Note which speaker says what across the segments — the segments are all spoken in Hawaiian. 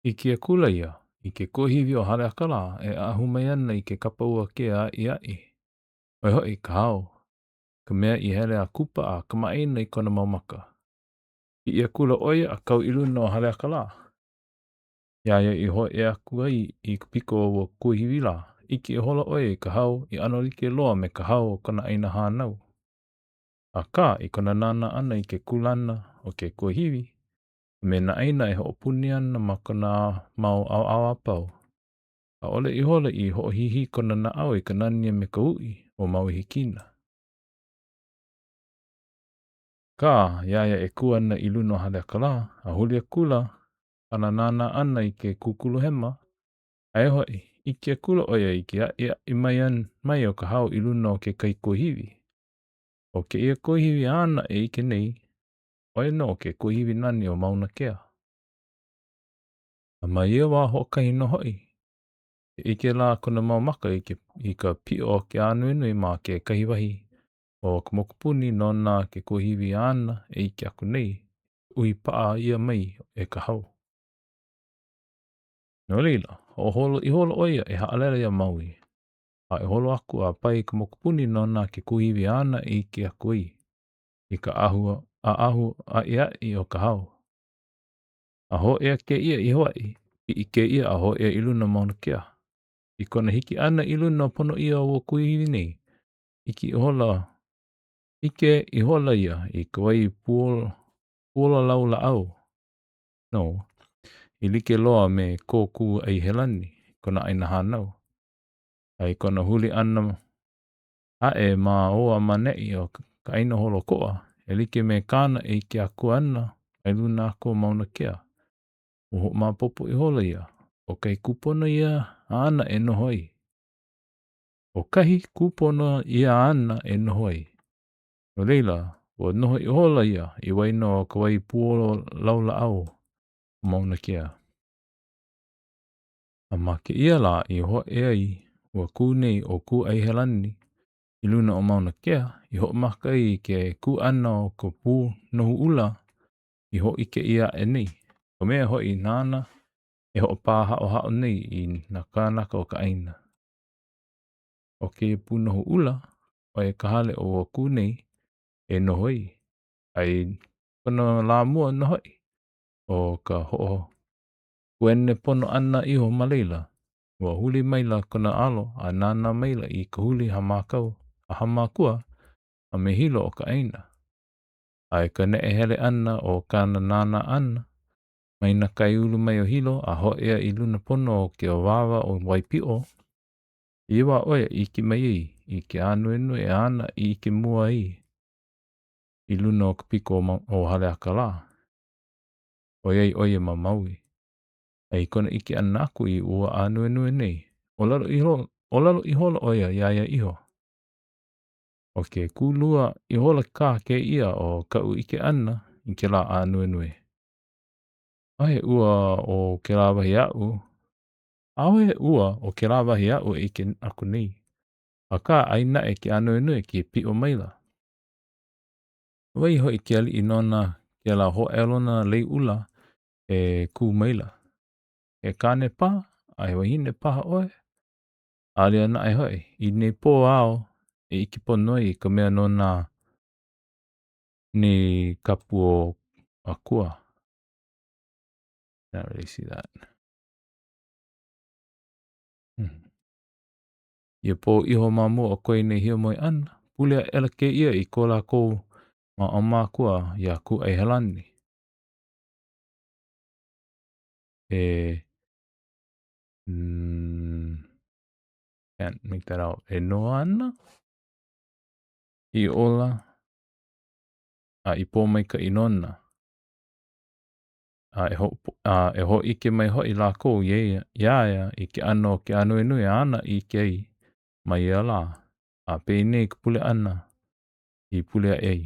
Speaker 1: ʻIke akula ia i ke kuahiwi o Haleakalā e ʻaʻahu mai ana i ke kapa ua kea aʻiaʻi, ʻo ia hoʻi ka hao, ka mea i hele a kupa a kamaʻāina i kona mau maka. Piʻi akula ʻo ia a kau i luna o Haleakalā. Iā ia i hōʻea aku ai i ka piko o ua kuahiwi lā, ʻike ihola ʻo ia i ka hao i ʻano like loa me ka hao o kona ʻāina hānau. Akā, i kona nānā ʻana i ke kūlana o ke kuahiwi, a me nā ʻāina e hoʻopuni ana ma kona mau ʻaoʻao a pau. ʻAʻole ihola i hoʻohihi kona naʻau i ka nani a me ka uʻi o Maui Hikina. Akā, iā ia e kū ana i luna o Haleakalā, a huli akula kāna nānā ʻana i ke kūkulu hema, aia hoʻi, ʻike akula ʻo ia i ke aʻiaʻi mai mai o ka hao i luna o kekahi kuahiwi. ʻO kēia kuahiwi āna e ʻike nei, ʻo ia nō ke kuahiwi nani o Mauna Kea. A ma ia wā hoʻokahi nō hoʻi, ke ʻike lā kona mau maka i ke i ka piʻo o ke ānuenue ma kekahi wahi o ka mokupuni nona ke kuahiwi āna e ʻike aku nei, uhi paʻa ʻia mai e ka hau. No laila, hoʻoholo ihola ʻo ia e haʻalele iā Maui, a e holo aku a pae i ka mokupuni nona ke kuahiwi āna e ʻike aku ai. i ka ʻahu ʻaʻahu aʻiaʻi o ka hao. A hōʻea kēia i Hawaiʻi, piʻi kēia a hōʻea i luna o Mauna Kea. I kona hiki ʻana i luna ponoʻī o ua kuahiwi nei, ʻike ihola, ʻike ihola ia i ka wai puola lau lāʻau nō, i like loa me ko Kūʻaihelani, kona ʻāina hānau. A i kona huli ʻana aʻe ma ʻō a ma ʻaneʻi o ka ʻāina holoʻokoʻa, e like me kāna e ʻike aku ana mai luna aku o Mauna Kea. Ua hoʻomaopopo ihola ia, ʻo kahi kūpono ia āna e noho ai. ʻO kahi kūpono ia āna e noho ai. No laila, ua noho ihola ia i waena o ka wai puolo laulāʻau o Mauna Kea. A ma kēia lā i hōʻea ai ua kū nei ʻo Kūʻaihelani i luna o Mauna Kea i hoʻomaka ai i ke kū ʻana o ka pūnohu ʻula i hōʻike ʻia aʻe nei, ka mea hoʻi nāna e hoʻopāhaʻohaʻo nei i nā kānaka o ka ʻāina. ʻO kēia pūnohu ʻula, ʻo ia ka hale o ua kū nei e noho ai, a i kona lā mua nō hoʻi o ka hoʻo Kuene pono ʻana iho ma laila, ua huli maila kona alo a nānā maila i ka huli Hāmākau a Hāmākua a me Hilo o ka ʻāina. A i ka neʻe hele ʻana o kāna nānā ʻana, mai nā kai ulu mai o Hilo a hōʻea i luna pono o ke awāwa o Waipiʻo, i ia wā ʻo ia i ʻike mai ai i ke ānuenue āna i ʻike mua ai i luna o ka piko o Haleakalā. ʻoiai ʻo ia ma Maui. A i kona ʻike ʻana aku i ua ānuenue nei, ʻōlelo iho, ʻōlelo ihola ʻo ia iā ia iho, ʻO ke kūlua ihola kā kēia o kaʻu ʻike ʻana i kēlā ānuenue. ʻAʻohe ua o kēlā wahi aʻu, ʻaʻohe ua o kēlā wahi aʻu e ʻike aku nei. Akā, aia naʻe ke ānuenue ke piʻo maila. Wai hoʻi ke aliʻi nona kēlā hōʻailona lei ʻula e kū maila? He kāne paha a he wahine paha ʻoe? Alia naʻe hoʻi, i nei pō ao e ʻike pono ai i ka mea nona nei kapu o akua. Not really see that. Hmm. Ia pō iho ma mua o ko ia nei hiamoe ʻana, pule aʻela kēia i ko lākou mau ʻaumākua iā Kūʻaihelani. E mm, can't make that out. E noa ana i ola a i pōmaikaʻi nona. A e, ho, a e hōʻike mai hoʻi lākou iā ia i ke ʻano o ke ānuenue āna i ʻike ai ma ia lā, a penei ka pule ʻana i pule aʻe ai.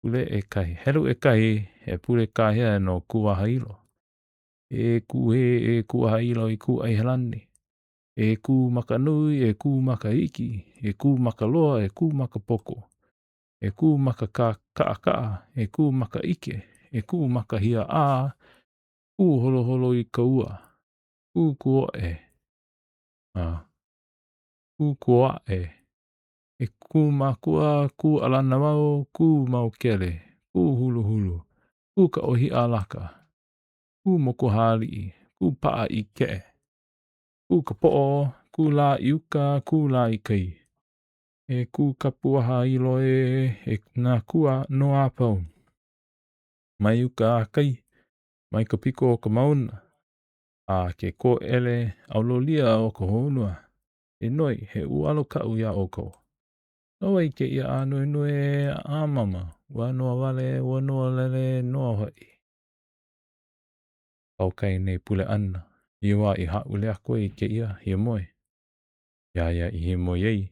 Speaker 1: Pule ʻekahi, helu ʻekahi, he pule kāhea no Kūahailo. E kū hē, e Kūahailo i Kūʻaihelani. E kū ma ka nui, e kū ma ka iki, e kū ma ka loa, e kū ma ka poko. E kū ma ka kaʻakaʻa, e kū ma ka ʻike, e kū ma ka hiaʻā. Kū holoholo i ka ua, kū kuoʻe, a kū kuaʻe, e kū makua, kū ʻalana wau, kū maukele, kū huluhulu, kū ka ʻōhiʻa laka, kū moku hāliʻi, kū paʻa i keʻe, kū ka poʻo, kū lā i uka, kū lā i kai. E kū kapuaha ilo ē, e nā kū nō a pau. Mai uka a kai, mai ka piko o ka mauna, a ke kōʻele ʻaulolia o ka honua, he noi, he ualo kaʻu iā ʻoukou. No wai kēia ānuenue ʻāmama, ua noa wale, ua noa lele, noa hoʻi. Pau kai nei pule ʻana, i wā i hāʻule aku ai kēia hiamoe. Iā ia i hiamoe ai,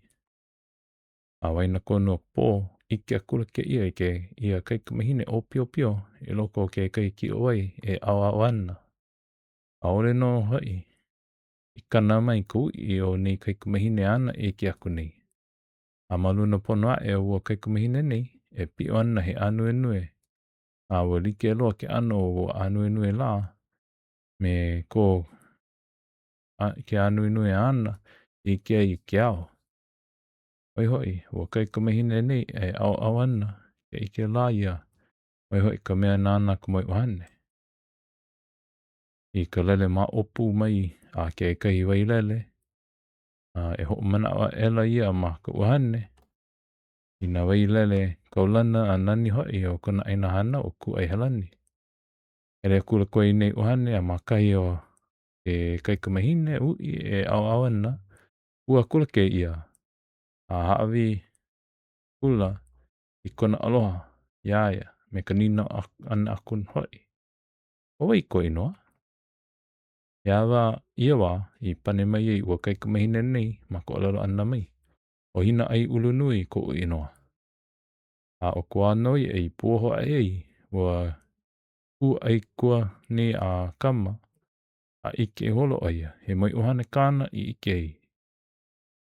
Speaker 1: a waenakonu o ka pō, ʻike akula kēia i kēia kaikamahine ʻōpiopio i loko o kekahi kiʻowai e ʻaoʻao ana. ʻAʻole nō hoʻi i kana mai ka uʻi o nei kaikamahine āna e ʻike aku nei. A ma luna pono aʻe o ua kaikamahine nei, e piʻo ana he ānuenue, a ua like loa ke ʻano o ua ānuenue lā me ko ke ānuenue āna i ʻike ai i ke ao. ʻO ia hoʻi, ua kaikamahine nei e ʻaoʻao ana, ke ʻike lā ia, ʻo ia hoʻi ka mea nāna ka moeʻuhane. I ka lele maʻopu mai a kekahi wailele, a e hoʻomanaʻo aʻela ia ma ka ʻuhane i nā wailele kaulana a nani hoʻi o kona ʻāina hānau ʻo Kūʻaihelani. Hele akula ko ia nei ʻuhane a ma kahi o ke kaikamahine uʻi e ʻaoʻao ana, kū akula kēia a hāʻawi akula i kona aloha iā ia me ka nīnau ʻana aku hoʻi, ʻO wai kou inoa? Ia wā, ia wā i pane mai ai ua kaikamahine nei ma ka ʻōlelo ʻana mai, ʻO Hinaaiulunui koʻu inoa. A ʻo ka wā nō ia i puoho aʻe ai ua kūʻai kua nei a Kama, a ʻike ihola ʻo ia, he moeʻuhane kāna i ʻike ai.